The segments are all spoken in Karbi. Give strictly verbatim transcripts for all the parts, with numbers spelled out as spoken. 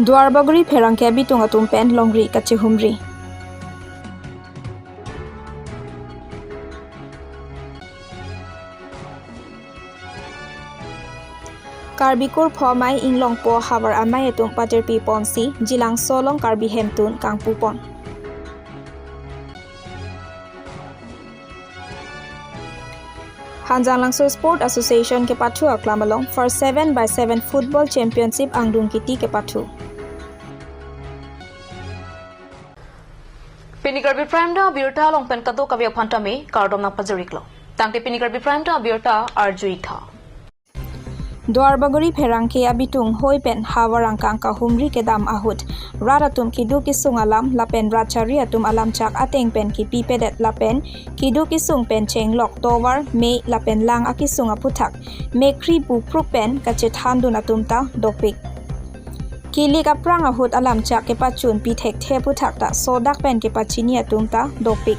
Duarbagori pherangke abitung atum pen longri kachihumri. Karbi Kurpho Amei Inglongpo Havar Amei atum patirpi ponsi Jilangso along Karbi Hemtun kangpu pon. Hanjanglangso Sport Association kepathu aklam along First Seven by Seven Football Championship angdung kiti kepathu. Pini Karbi Prime Time abirta along pen kadokave aphan tame kardom nangpajir-iklo. Tangte pini Karbi Prime Time abirta arju-ik tha. Duarbagori pherangke abitung hoi pen havar angkang kahumri kedam ahut rat atum keduk kesung alam lapen rat chari atum alamchak ateng pen kipipedet lapen keduk kesung pen chenglok tovar me lapen lang akesung aphuthak mekkri puprup pen kachethandun atum ta dopik. Kilik aphrang ahut alamchak kepachunpi thekthe aphuthak ta sodak pen kepachini atum ta dopik.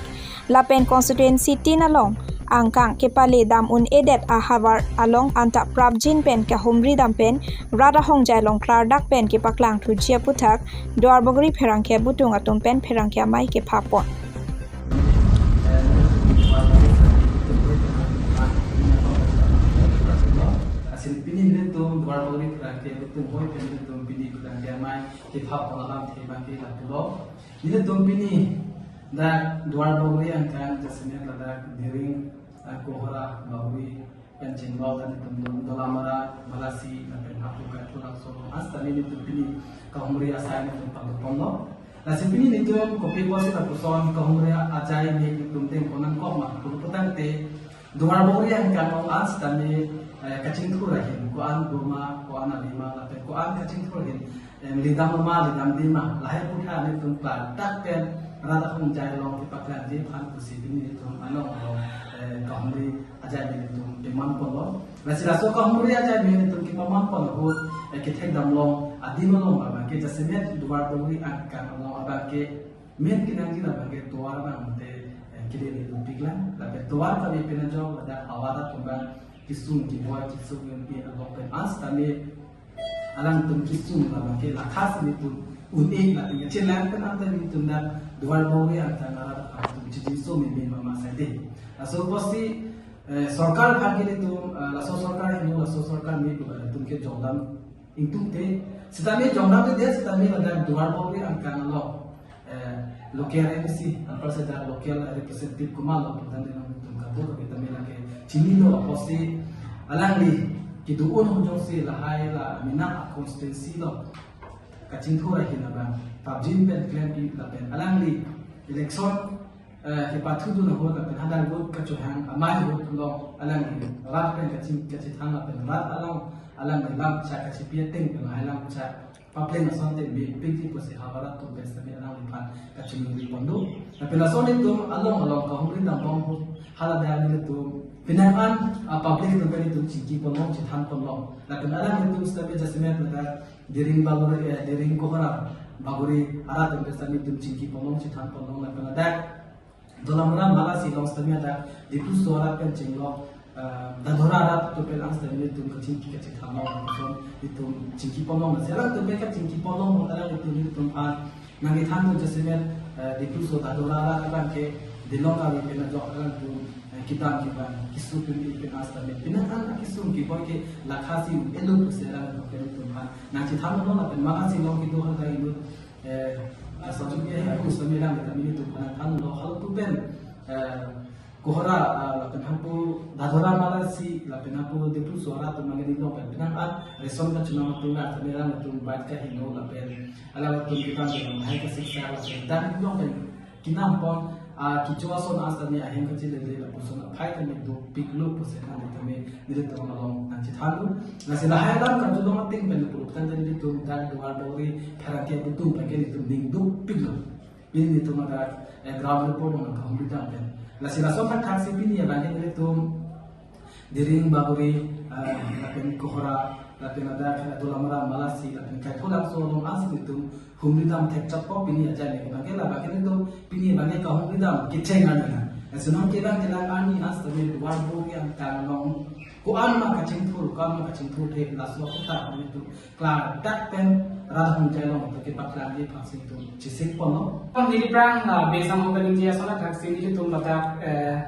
Lapen constituency tin along angkang kepale dam un-edet ahavar along anta prapjin pen kahumri dam pen rat ahongjai along klardak pen kepaklang thuji aphuthak Duarbagori pherangke abitung atum pen pherangke amei kepha pon. Asin pini nelitum Duarbagori pherangke abitung hoi pen nelitum pini pherangke amei kepha pon alamthe abangke lapulo. Nelitum pini dak Duarbagori angkang jasemet ladak Diring, eh, Kohora, Bagori, pen chenglok nelitum Dol-, Dolamara, Malasi, lapen Hapu Kaitho Langso along an sitame nelitum pini kahumri asai nelitum pangduk ponlo. Lasi pini nelitum kopi apotsi lapuson kahumri ajai me nelitum dengpon nangkok ma pulo putangte Duarbagori angkang along an sitame, eh, kachingthur ahin, ko-an doma, ko-an alima, lapen ko-an kachingthur ahin, em, ledam ma, ledamde ma, lahai aputhak nelitum klardak pen rat ahongjai along kepaklangji aphan pusi pini nelitum along along, eh, kahumri ajai nelitum peman ponlo. Lasi laso kahumri ajai nelitum kepaman pon ahut, eh, kethekdam along adim along abangke jasemet Duarbagori angkang along abangke main kenangji abangke tovar abang te, eh, kele le dopiklang. Lapen tovar kave pen ajok ladak havar atum abang kesung keboi kesung pen along pen an sitame alangtum kesung abangke lakha si nelitum un-e lapen chelang pen anta nelitum dak Duarbagori angkang arat atum chijinso meme mama saide. Laso apotsi, eh, sorkar aphan ke nelitum, eh, laso sorkar heno, laso sorkar me pu nelitum ke jongdam ingtungte, sitame jongdamde sitame ladak Duarbagori angkang along, eh, local M A C, anparsi dak local representative komatlo pu tame nangtum kadokave tame lake chinilo apotsi alangli kedo-an ahut jongsi lahai la Mena constituency along kachingthur ahin abang prapjin pen klempi lapen alangli election, eh, kepathudun ahut lapen hadak vote kachohang amei ahut along alangli rat pen kaching kachethang lapen rat along alangli lamchak kachipi ateng pen lahai lamchak papleng asonte mepikji pusi havar atum pen sitame alangliphan kachiningri pon do. Lapen lason nelitum along along kahumri dambom ahut haladak nelitum penang an, ah, public atum pen nelitum chingki ponlong chethan ponlong. Lapen alanglitum sitame jasemet ladak Diring Bagori, eh, Diring Kohora, Bagori arat atum pen sitame nelitum chingki ponlong chethan ponlong lapen ladak Dolamara Malasi along sitame dak Dipluso arat pen chenglok, eh, Dadora arat atum pen an sitame nelitum kachingki kachethan long lapuson nelitum chingki ponlong nasi alangtum pen kachingki ponlong mo alangtum nelitum aphan nangkethan do jasemet, eh, Dipluso Dadora arat abangke Dilong kave pen ajok alangtum, eh, kedam kevang keso pen pen an sitame penang an kesung keboi ke lakha si un-elo pusi alangtum pen nelitum aphan nangchethan long lapen Malasi along kedo hal ka inut eh, asal juga ya, aku sami lang kita mini tu mana than lo hal tu pen, eh, Kohora, eh, lapen hapu Dadora Malasi, lapen hapu Dipluso arat atum mangani lo pen, penang an, ration kachinam atum la, kami lang atum bike kaheno lapen, alang atum kita pen, hai kasiksa lapen, dan lo pen, kenam pon, ah, kecho ason asami ahem kachilele lapuson aphai kami dopiklo pusi nangtum pen, nelitum along nangchethan do. Lasi lahai alam karjulong ateng pen pulo tangte nelitum dak Duarbagori pherangke abitung pen ke nelitum ning dopiklo. Pini nelitum dak, eh, ground report along kahumri dam pen. Lasi lason thakthak si pini abangke nelitum Diring Bagori, eh, lapen Kohora, lapen ladak Dolamara Malasi, lapen Kaitho Langso along an si nelitum humri dam thekchotpo pini ajai me abangke labangke nelitum pini abangke kahumri dam kecheng arni na. Lason kelang kelang arni an sitame Duarbagori angkang along ko-an ma kachingthur, ko-an ma kachingthur the laso aputhak nelitum klardak pen Rat hum jalong to kepaklang di pangsi tum chisik pono. Pang neli prang na besang opening ji asona thaksi nelitum ladak, eh,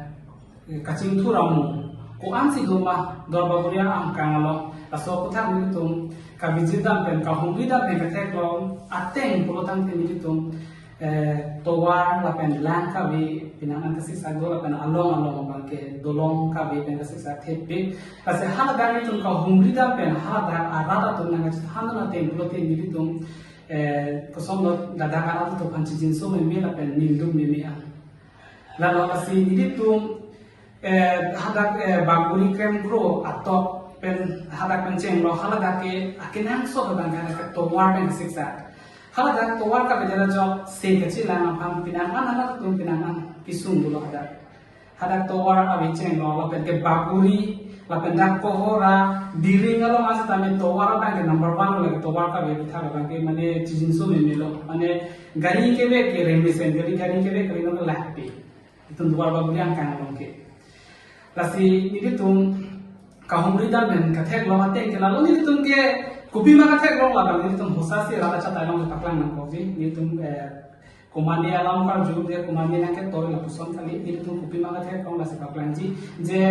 kachingthur amu. Ko-an si doma Duar Bagori angkang along. Laso aputhak nelitum ka-visit dam pen, kahumri dam pen katheklong ateng pulotangte nelitum, eh, tovar lapen lang kave penang an kasiksak do lapen along along abangke dolong kave pen kasiksak thepik. Lasi haladak nelitum kahumri dam pen haladak arat atum nangkachethan ateng pulote nelitum, eh, kosonlo ladak arat atum aphan chijinso meme lapen ningduk meme an. Lalo lasi nelitum, eh, hadak, eh, Bagori krem kro atok pen hadak pen chenglo haladak ke akenangsot abangke hadak tovar pen kasiksak. Haladak tovar kavedara jok se kachelang aphan penang an halatum penang an kesung dolo hadak. Hadak tovar ave chenglo lapen ke Bagori lapen dak Kohora, Diring along asitame tovar abangke number one lo lake tovar kave aputhak abangke mane chijinso memelo. Mane gari kevek kereng mesen, gari, gari kevek kereng lo lahpi. Itum Duar Bagori angkang along ke. Lasi nelitum kahumri dam pen katheklong ateng ke lalo nelitum ke kopima katheklong labang nelitum hosa si rara chatai along paklang nangkokji. Nelitum, eh, komane alam karju de komane nangketoi lapuson kali nelitum kopima katheklong lasi paklangji. Je,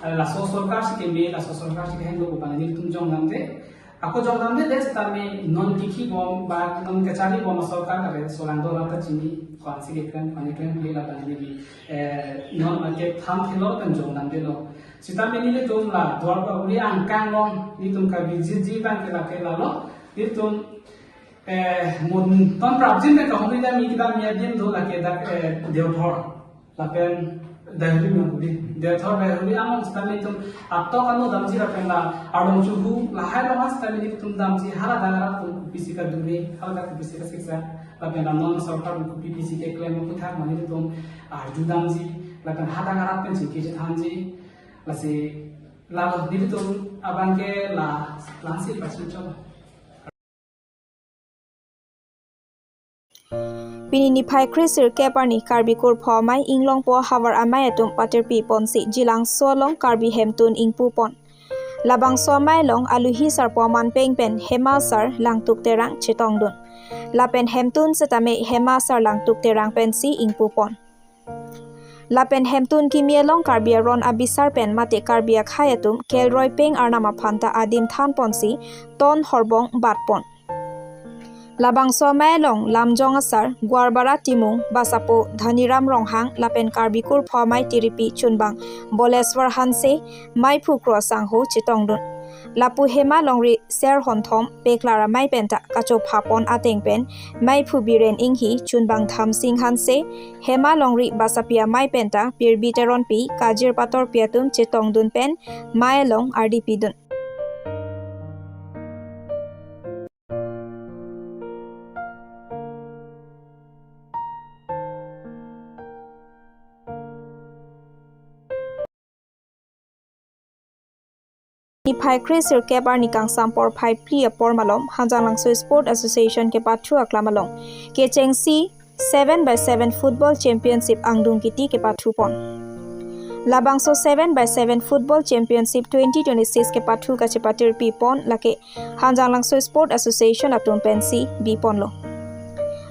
eh, laso sorkar si keme, laso sorkar si kehingno abang nelitum jong dam de. Ako jong dam de, de sitame non kiki bom ba non kachari bom sorkar kave solang do rata chini, ko-an si keklem, ko-an keklem pli labang neli, eh, non ake tham thilo pen jong dam de lo. Sitame nelitum la Duar Bagori angkang along nelitum ka-visit ji abangke lake lalo, nelitum, eh, mun ton prapjin pen kahumri dam, mi kedam mi adim do lake dak, eh, Deothor. Lapen Daihuri nang kuli. Deothor Daihuri along sitame nelitum atok ano damji lapen la arlong chuhu lahai along sitame nelitum damji haladak arat atum kopisi kadure, haladak kopisi kasiksak. Lapen la non sorkar atum kopi pisi keklem aputhak mane nelitum arju damji. Lapen hadak arat pen chingki chethanji. Lasi lalo nelitum abangke la, la-ansi pachun cholo. Pini niphai kre sirkep arni Karbi Kurpho Amei Inglongpo Havar Amei atum patirpi ponsi Jilangso along Karbi Hemtun ingpu pon. Labangso amei along aluhi sarpo aman peng pen Hema Sar, Langtuk Terang chetongdun. Lapen Hemtun sitame Hema Sar, Langtuk Terang pensi ingpu pon. Lapen Hemtun kimi along Karbi aron abisar pen mate Karbi akhei atum kelroi peng arnam aphan ta adim than ponsi ton horbong bat pon. Labangso amei along Lamjong Asar, Guarbara Timung, Basapo Dhaniram Ronghang lapen Karbi Kurpho Amei tiripi chunbang Boleswar Hanse, meiphu kro asangho chetongdun. Lapu Hema Longri Ser Honthom, Peklar Amei penta kachopha pon ateng pen meiphu Biren Inghi, chunbang Dhamsing Hanse, Hema Longri Basapi Amei penta Pirbi Teronpi, Kajir Patorpi atum chetongdun pen mei along ardi pidun. Niphai kre sirkep arni kangsam porphai phli apor malom Hanjanglangso Sport Association kepathu aklam along kechengsi seven by seven Football Championship angdung kiti kepathu pon. Labangso seven by seven Football Championship twenty twenty-six kepathu kachepatirpi pon lake Hanjanglangso Sport Association atum pensi bi ponlo.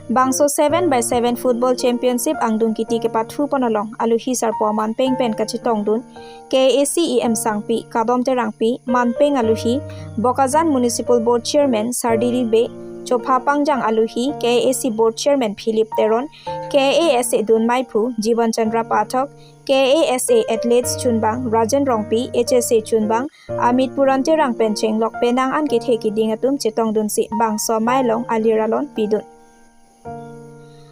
Bangso seven by seven Football Championship angdung kiti kepathu pon along aluhi sarpo aman peng pen kachetongdun K A A C E M Sangpi, Kadom Terangpi, manpeng aluhi, Bokajan Municipal Board Chairman Sardili Bey, chopha pangjang aluhi, K A A C Board Chairman Philip Teron, K A S A dun meiphu Jiban Chandra Pathak, K A S A Athletes chunbang Rajen Rongpi, H S A chunbang Amit Puran Terang pen chenglok penang an kethe kiding atum chetongdunsi bangso amei along alir alon pidun.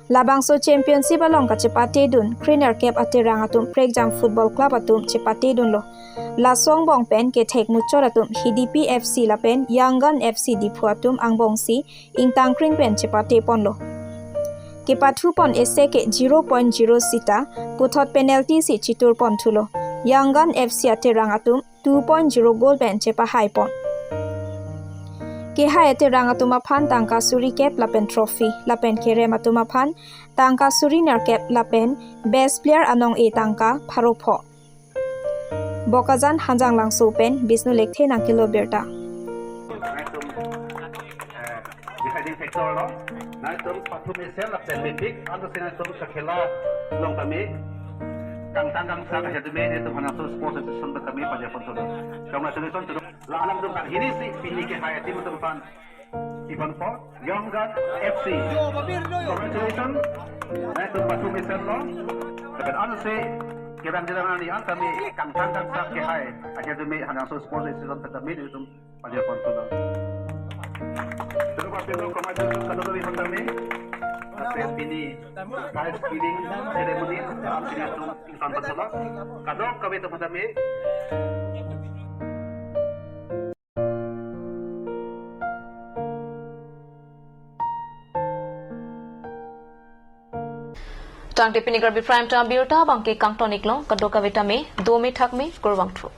Labangso championship along kachepatedun krenerkep aterang atum Prekjam Football Club atum chepatedunlo. Laso angbong pen kethek muchot atum Hidipi F C lapen Young Gun F C Diphu atum angbongsi ingtangkring pen chepate ponlo. Kepathu pon ese ke zero point zero sita puthot penalty si chitur pon thulo. Young Gun F C aterang atum two point zero goal pen chepahai pon. Kehai aterang atum aphan tangka suri kep lapen trophy, lapen kerem atum aphan tangka suri nerkep lapen best player anong e tangka pharo pho. Bokajan Hanjanglangso pen Bisnu Lekthe nangkelo birta. Solo, nangtum pathu mesen lapen mepik, ansi nangtum kakhela along tame kangtang kangsak aja tame nangtum Hanang Song Sports Association tame pajapon solo. Congratulations to the, la nangtum kan hini si pini kehai team atum aphan. Ivan Paul, Young Gun F C. Congratulations. Nangtum pathu mesenlo. Lapen ansi kevang dilang ani an tame kangtang kangsak kehai aja tame Hanang Song Sports Association tame nangtum pajapon solo. Terima kasih untuk komandan kado kami pertama. Atas ini prize giving ceremony dalam sini itu insan bersama. Kado kami teman kami. Tangte pini Karbi Prime Time abirta abangke kangton iklo, kado kave tame, dome thakme, kurvangthu.